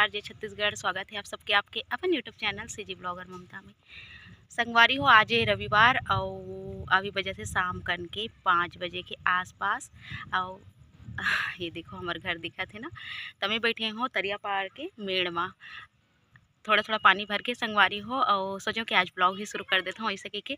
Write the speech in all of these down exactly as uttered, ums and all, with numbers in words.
जय छत्तीसगढ़, स्वागत हे आप सबके आपके अपन YouTube चैनल सीजी ब्लॉगर ममता में। संगवारी हो, आज हे रविवार अउ अभी बजत हे शाम कन के पाँच बजे के आसपास। अउ ये देखो, हमर घर दिखत हे ना, त मैं बैठे हों तरिया पार के मेड़ मा। थोड़ा-थोड़ा पानी भर के संगवारी हो, अउ सोचेंव कि आज ब्लॉग ही शुरू कर देथों ऐसे कहिके,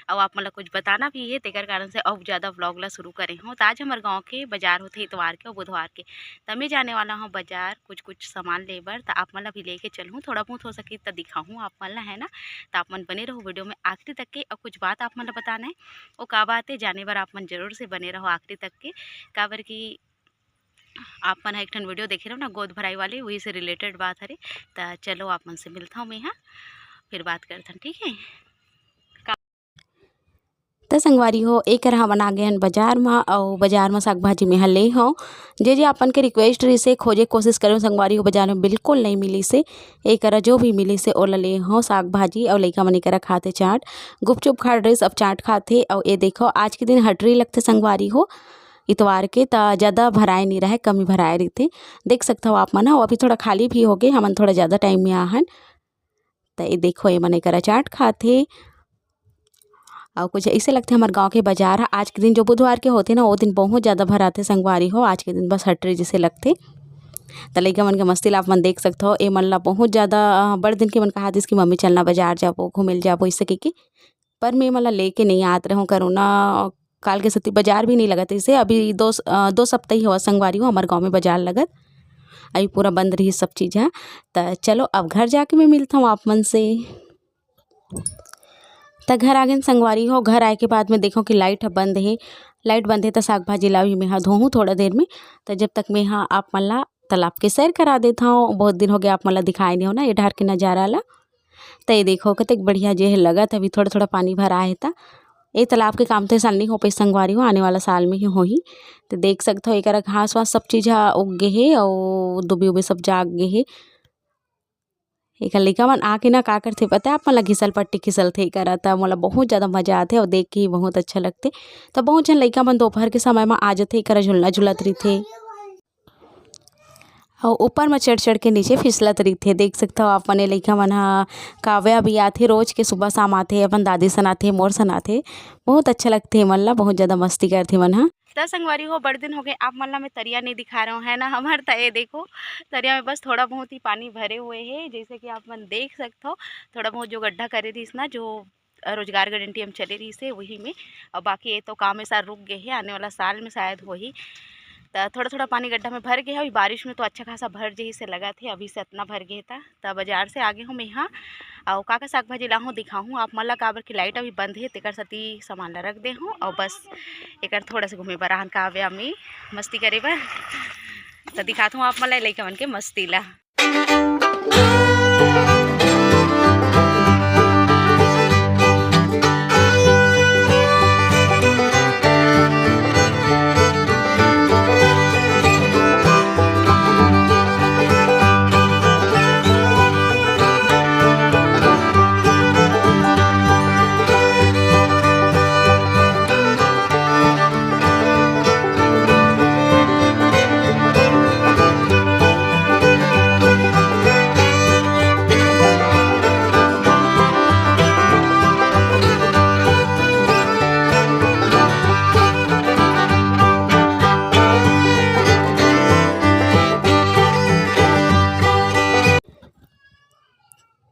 अउ आप मन ला कुछ बताना भी हे, तेकर कारण से अउ ज्यादा ब्लॉग ला शुरू करे हों। त आज हमर गाँव के बजार होथे इतवार के अउ बुधवार के, त मैं जाने वाला हों बजार कुछ-कुछ सामान ले बर, त आप मन ला भी लेके चलहूँ, थोड़ा बहुत हो सके त दिखाहूँ आप मन ला, है ना? त आप मन बने रहू वीडियो में आखिरी तक के, अउ कुछ बात आप मन ला बताना हे, ओ का बात हे, जाने बर आप मन जरूर से बने रहू आखिरी तक के, काबर कि आप मन ह एक ठन वीडियो देखे रहो ना, गोद भराई वाली, वही से रिलेटेड बात हरे। त चलो, आप मन से मिलता हूँ मैं यहाँ, फिर बात करथन, ठीक है? त संगवारी हो, एकर हमन आ गे हन बजार म, अउ बजार म साग भाजी मेंहा ले हव। जे जे आपन के रिक्वेस्ट रहिसे, खोजे कोशिश करेव संगवारी हो, बजार म बिल्कुल नइ मिलिसे। एकरा जो भी मिलिसे, ओला ले हव साग भाजी, अउ लइका मन एकरा खाथे चाट, गुपचुप खात रहिस, अब चाट खाथे। अउ ए देखो, आज के दिन हटरी लगथे संगवारी हो, इतवार के, त ज्यादा भराए नइ रहय, कमी भराए रहिथे। देख सकथव आप मन ह, अउ अभी थोड़ा खाली भी होगे, हमन थोड़ा ज्यादा टाइम में आहन। त ए देखो, ए मन एकरा चाट खाथे। अउ कुछ अइसे लगथे हमर गाँव के बजार ह। आज के दिन जो बुधवार के होथे ना, ओ दिन बहुत ज्यादा भराथे संगवारी हो। आज के दिन बस हटरी जइसे लगथे। त लइका मन के मस्ती ला आप मन देख सकथव। ए मन ला बहुत ज्यादा, अ, बड़ दिन के मन कहा दिस कि मम्मी चलना बजार जाबो, घूमे ल जाबो, अइसे कहिके। पर मैं ए मन ला लेके नइ आत रहूँ, करोना काल के सेती बजार भी नइ लगत रहिसे। अभी दो स-, अ, दो सप्ताह ही होवत संगवारी हो, हमर गाँव में बजार लगत, अभी पूरा बंद रहिस सब चीज ह। त चलो, अब घर जाके मैं मिलत हूँ आप मन से। त घर आ गेन संगवारी हो, घर आए के बाद में देखो कि लाइट ह बंद हे। लाइट बंद हे त साग भाजी ला भी मेंहा धोहूँ थोड़ा देर में। त जब तक मेंहा आप मन ला तालाब के सैर करा देत हव, बहुत दिन होगे आप मन ला दिखाए नइ हो ना ये डहर के नजारा ला। त ये देखो कतेक बढ़िया जे हे लगत हे, अभी थोड़ा-थोड़ा पानी भरा हे त। ए तालाब के काम तो ए साल नइ हो पाइस संगवारी हो, आने वाला साल में ही होही। त देख सकथव एकरा घास वास सब चीज ह उग गे हे अउ दुबे उबे सब जाग गे हे। एकर लइका मन आके ना का करथे पता हे, आप मन ला घिसल पट्टी खिसलथे एकरा, त मोला बहुत ज्यादा मजा आथे अउ देख के ही बहुत अच्छा लगथे। त बहुत झन लइका मन दोपहर के समय म आ जथे, एकरा झुलना झुलत रहिथे। अउ ऊपर म चढ़-चढ़ के नीचे फिसलत रहिथे। देख सकथव आप मन, ए लइका मन ह, काव्या भी आथे, रोज के सुबह शाम आथे, अपन दादी सन आथे, मोर सन आथे। बहुत अच्छा लगथे एमन ल, बहुत ज्यादा मस्ती करथे एमन ह। त संगवारी हो, बड़ दिन हो गए आप मन ल मैं तरिया नइ दिखा रहे हो, है ना? हमर त ए देखो, तरिया में बस थोड़ा बहुत ही पानी भरे हुए हे, जैसे कि आप मन देख सकथव, थोड़ा बहुत जो गड्ढा करे रहिस ना, जो अ, रोजगार गारंटी हम चले रहिस हे, वही में। अउ बाकी ये तो काम ऐसा रुक गए हे, आने वाला साल में शायद होही। त थोड़ा-थोड़ा पानी गड्ढा में भर गए हे, अभी बारिश में तो अच्छा खासा भर जही से लगत हे, अभी से अतना भर गए हे त। त बाजार से आगे हूँ मैं यहाँ, अउ का-का साग भाजी लाहूँ दिखाहूँ आप मन ला, काबर कि लाइट अभी बंद हे, तेकर सेती सामान ला रख दे हूँ। अउ बस एकर थोड़ा से घूमे बर आहन काव्या में मस्ती करे बर, त दिखात हूँ आप मन ला लइका मन के मस्ती ला।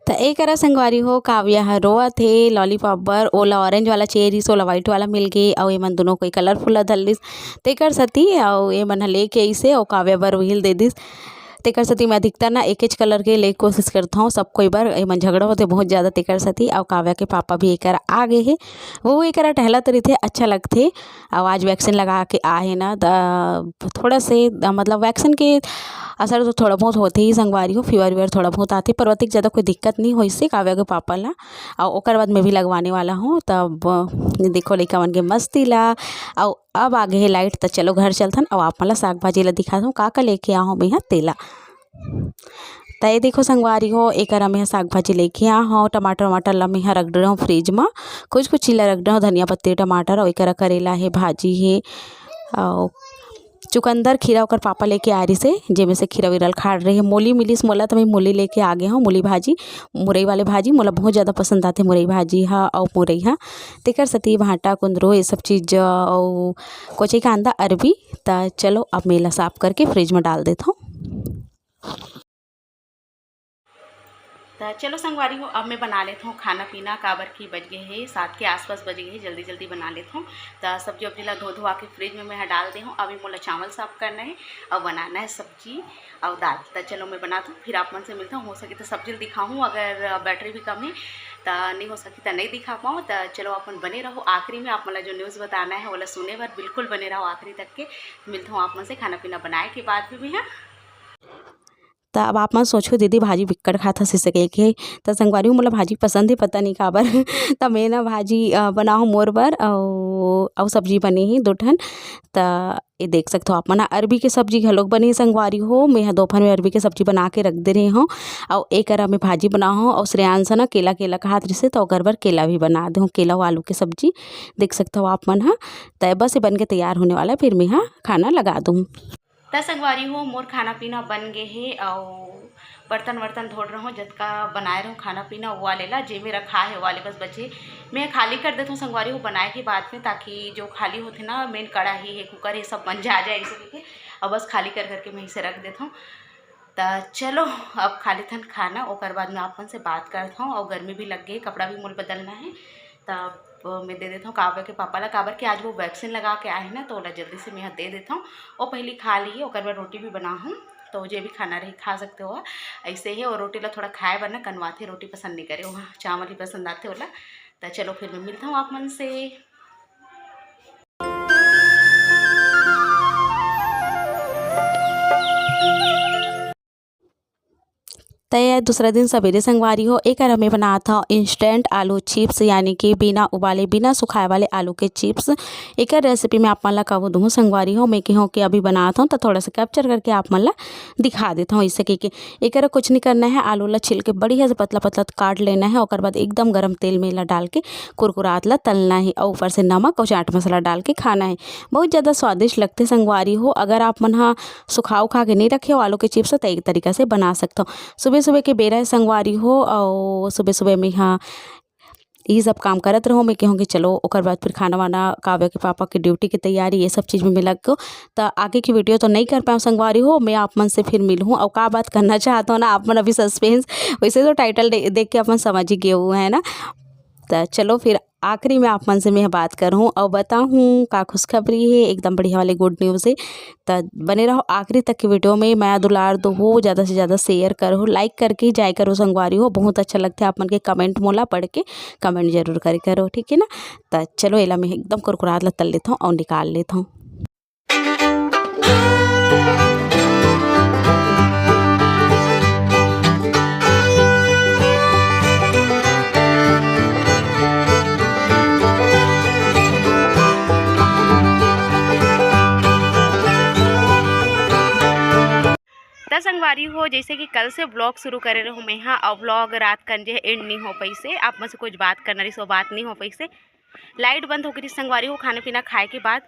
त ए करा संगवारी हो, काव्या ह रोवत हे लॉलीपॉप बर। ओला ऑरेंज वाला चाहिए रिहिस, ओला व्हाइट वाला मिल गे, अउ एमन दुनों कोई कलरफुल ला धर लिस। तेकर सेती अउ एमन ह लेके अइसे, अउ काव्या बर उही ल दे दिस। तेकर सेती मैं अधिकतर ना एकेच कलर के ले कोशिश करथौं सब कोई बर। एमन झगड़ा होथे बहुत ज्यादा, तेकर सेती। अउ काव्या के पापा भी एकर आ गे हे, वो एकरा टहलत रहिथे, अच्छा लगथे। अउ आज वैक्सीन लगा के आ हे ना, त थोड़ा से, मतलब, वैक्सीन के असर तो थोड़ा बहुत होथे ही संगवारी हो, फीवर वीवर थोड़ा बहुत आथे, पर ओतिक ज्यादा कोई दिक्कत नहीं होइस हे काव्या के पापा ला। अउ ओकर बाद मैं भी लगवाने वाला हूँ। तब देखो लइका मन के मस्ती ला। अउ अब आ गे हे लाइट, त चलो घर चलथन। अउ आप मन ला साग भाजी ला दिखात हूँ, का का लेके आ हूँ मैं हा तेला। त ये देखो संगवारी हो, एकरा मैं हा साग भाजी लेके आ हूँ। टमाटर वमाटर ला मैं हा रख डरे हूँ फ्रिज म, कुछ कुछ चीज ला रख डरे हूँ, धनिया पत्ती, टमाटर, अउ एकरा करेला हे, भाजी हे, अउ चुकंदर खीरा ओकर पापा लेके आ रिहिसे, जेमे से खीरा वीरा ल खाड़ रहे। मूली मिलिस मोला, त मैं मूली लेके आ गे हंव। मूली भाजी, मुरई वाले भाजी मोला बहुत ज़्यादा पसंद आथे, मुरई भाजी ह अउ मुरई ह। तेकर सेती भांटा, कुंदरू, ये सब चीज़ अउ कोचई, कांदा, अरबी। त चलो, अब मैं एला साफ करके फ्रिज में डाल देथंव। त चलो संगवारी हो, अब मैं बना लेथंव खाना पीना, काबर कि बज गे हे सात के आसपास बज गे हे, जल्दी जल्दी बना लेथंव। त सब्जी वब्जी ला धो धुआ के फ्रिज में मैं ह डाल दे हंव। अभी मोला चावल साफ करना हे अउ बनाना हे सब्जी अउ दाल। त चलो मैं बनाथंव, फिर आप मन से मिलथंव। हो सके त सब्जी ल दिखाहूं, अगर बैटरी भी कम हे त नइ हो सके त नइ दिखा पावं। त चलो अपन बने रहो, आखिरी में आप मन ला जो न्यूज़ बताना हे ओला सुने बर बिल्कुल बने रहो आखिरी तक के। मिलथंव आप मन से खाना पीना बनाए के बाद भी मैं ह। त अब आप मन सोचहू, "दीदी भाजी बिक्कट खात हस," अइसे कहिके। त संगवारी हो, मोला भाजी पसंद हे, पता नइ काबर। त मैं ना भाजी, अ, बनाहूं मोर बर, अउ, अउ सब्जी बने हे दो ठन। त ये देख सकथव आप मन, अरबी के सब्जी घलोक बने हे संगवारी हो। मैं ह दोपहर में अरबी के सब्जी बना के रख दे रहे हंव, अउ ए करा मैं भाजी बनाहूं, अउ श्रेयांश ह ना केला, केला खात रिहिसे, त ओकर बर केला भी बना दे हंव, केला अउ आलू के सब्जी। देख सकथव आप मन ह, त बस ये बन के तैयार होने वाला हे, फिर मैं ह खाना लगा दूं। त संगवारी हो, मोर खाना पीना बन गे हे अउ बर्तन वर्तन धोए रहूं, जतका बनाए रहूं खाना पीना, वो वाले ला, जेमे रखा हे, वो वाले बस बचे। मैं खाली कर देथंव संगवारी हो बनाए के बाद में, ताकि जो खाली होथे ना, मेन कढ़ाई हे, कुकर हे, सब मंजा जाए अइसे कहिके, अउ बस खाली कर करके मैं इसे रख देथंव। त चलो, अब खा लेथन खाना, ओकर बाद में आप मन से बात करथंव। अउ गर्मी भी लग गे, कपड़ा भी मोल बदलना हे। त मैं दे देथंव काव्या के पापा ला, काबर कि आज वो वैक्सीन लगा के आए हे ना, त ओला जल्दी से मैं ह दे देथंव। वो पहिली खा लिही, ओकर बाद रोटी भी बनाहूं, त जे भी खाना रही खा सकथे हो। अइसे हे, अउ रोटी ला थोड़ा खाए बर ना कनवाथे, रोटी पसंद नइ करे, वो चावल ही पसंद आथे ओला। त चलो फिर मैं मिलथंव आप मन से। त ये दूसरा दिन सबेरे संगवारी हो, एकर में बनात हव instant आलू chips, यानी कि बिना उबाले, बिना सुखाए वाले आलू के chips। एकर recipe मैं आप मन ला कब दूहूं संगवारी हो, मैं कहूं कि अभी बनात हव, त थोड़ा सा capture करके आप मन ला दिखा देत हव। इसे कहिके एकर कुछ नहीं करना है, आलू ला छिल के बढ़िया से पतला पतला काट लेना है। ओकर बाद एकदम गरम तेल में ला डाल के कुरकुरात ला तलना है और ऊपर से नमक और चाट मसाला डाल के खाना है। बहुत ज़्यादा स्वादिष्ट लगथे संगवारी हो। अगर आप मन ह सुखाव खा के नहीं रखे हो आलू के chips, तो एक तरीका से बना सकते हो। सुबह सुबह के बेरा है संगवारी हो, और सुबह सुबह में हाँ ये सब काम करत रहो। मैं कहूँ कि चलो ओकर बाद फिर खाना वाना, काव्या के पापा के duty के तैयारी, ये सब चीज़ में मैं लग गो। त आगे की video तो नहीं कर पाऊँ संगवारी हो, मैं आप मन से फिर मिलहूँ और का बात करना चाहत हो ना आप मन, अभी suspense। वैसे तो title दे-, देख के अपन समझ ही गए हुए हैं ना। त चलो फिर आखिरी में आप मन से मैं बात करहूँ और बताहूँ का खुशखबरी है, एकदम बढ़िया वाले good news है। त बने रहो आखिरी तक की video में। मया दुलार दो हो, ज़्यादा से ज़्यादा share करो, like करके जाए करो संगवारी हो। बहुत अच्छा लगता है आप मन के comment मोला पढ़ के, comment जरूर करे करो, ठीक है ना। त चलो एला मैं एकदम कुरकुरात ला तल लेता हूँ और निकाल लेता हूँ। त संगवारी हो, जैसे कि कल से vlog शुरू करे रहूँ मैं हा, और vlog रात कन जे end नहीं हो पैसे, आप मन से कुछ बात करना रही सो बात नहीं हो पैसे। Light बंद हो गई संगवारी हो, खाना पीना खाए के बाद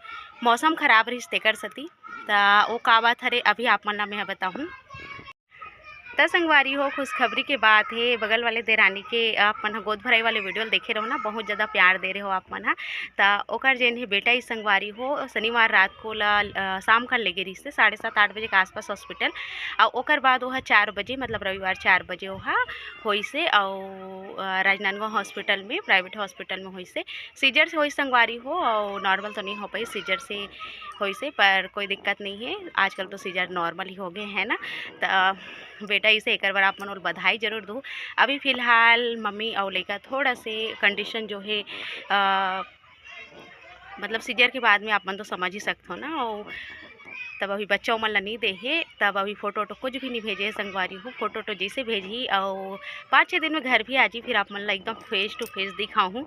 मौसम खराब रही तेकर सती। त वो का बात हरे अभी आप मन ला मैं बताहूँ। त संगवारी हो, खुशखबरी के बात हे, बगल वाले देरानी के आप मन ह गोद भराई वाले video ल देखे रहो ना, बहुत ज़्यादा प्यार दे रहे हो आप मन ह। त ओकर जेन हे बेटा ही संगवारी हो, शनिवार रात को ला, अ, शाम का लेगे रहिस हे, साढ़े सात आठ बजे के आसपास hospital। और ओकर बाद वो ह चार बजे, मतलब रविवार चार बजे वो ह होइस हे, और, अ, राजनांदगांव hospital में, private hospital में होइस हे। Scissor से होइस संगवारी हो, और normal तो नहीं हो पाई, scissor से होइस हे, पर कोई दिक्कत नहीं है, आजकल तो scissor normal ही हो गए हैं ना। त बेटा इसे एकर बर आप मन ल बधाई जरूर दो। अभी फिलहाल मम्मी और लइका थोड़ा से condition जो है, अ, मतलब scissor के बाद में आप मन तो समझ ही सकते हो ना, और तब अभी बच्चा मन ला नहीं दे हे, तब अभी photo वोटो कुछ भी नहीं भेजे हे संगवारी हो। Photo वोटो जैसे भेजही और पाँच छः दिन में घर भी आ जी, फिर आप मन ला एकदम face to face दिखाहूँ।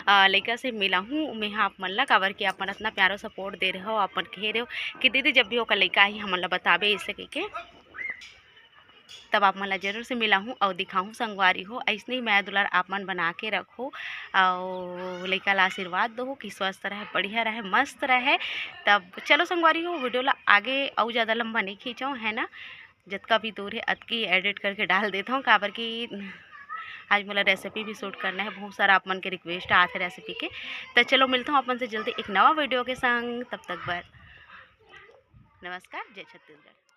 अ, लइका से मिलाहूँ मैं हा आप मन ला, काबर कि आप मन इतना प्यारा support दे रहे हो, आप मन कहे रहे हो कि दीदी जब भी ओकर लइका आही हमन ला बताबे, ऐसे कहिके। तब आप मन ला जरूर से मिलाहूँ अउ दिखाहूँ संगवारी हो। अइसने ही मया दुलार आप मन बना के रखो अउ लइका ला आशीर्वाद दो कि स्वस्थ रहे, बढ़िया रहे, मस्त रहे। तब चलो संगवारी हो, वीडियो ला आगे अउ ज़्यादा लंबा नहीं खींचो, है ना। जतका भी दूर है अतकी एडिट करके डाल देता हूँ, काबर कि आज मोला रेसिपी भी शूट करना है, बहुत सारा आप मन के रिक्वेस्ट आथे रेसिपी के। तो चलो मिलता हूँ अपन से जल्दी एक नवा वीडियो के संग। तब तक बर नमस्कार, जय छत्तीसगढ़।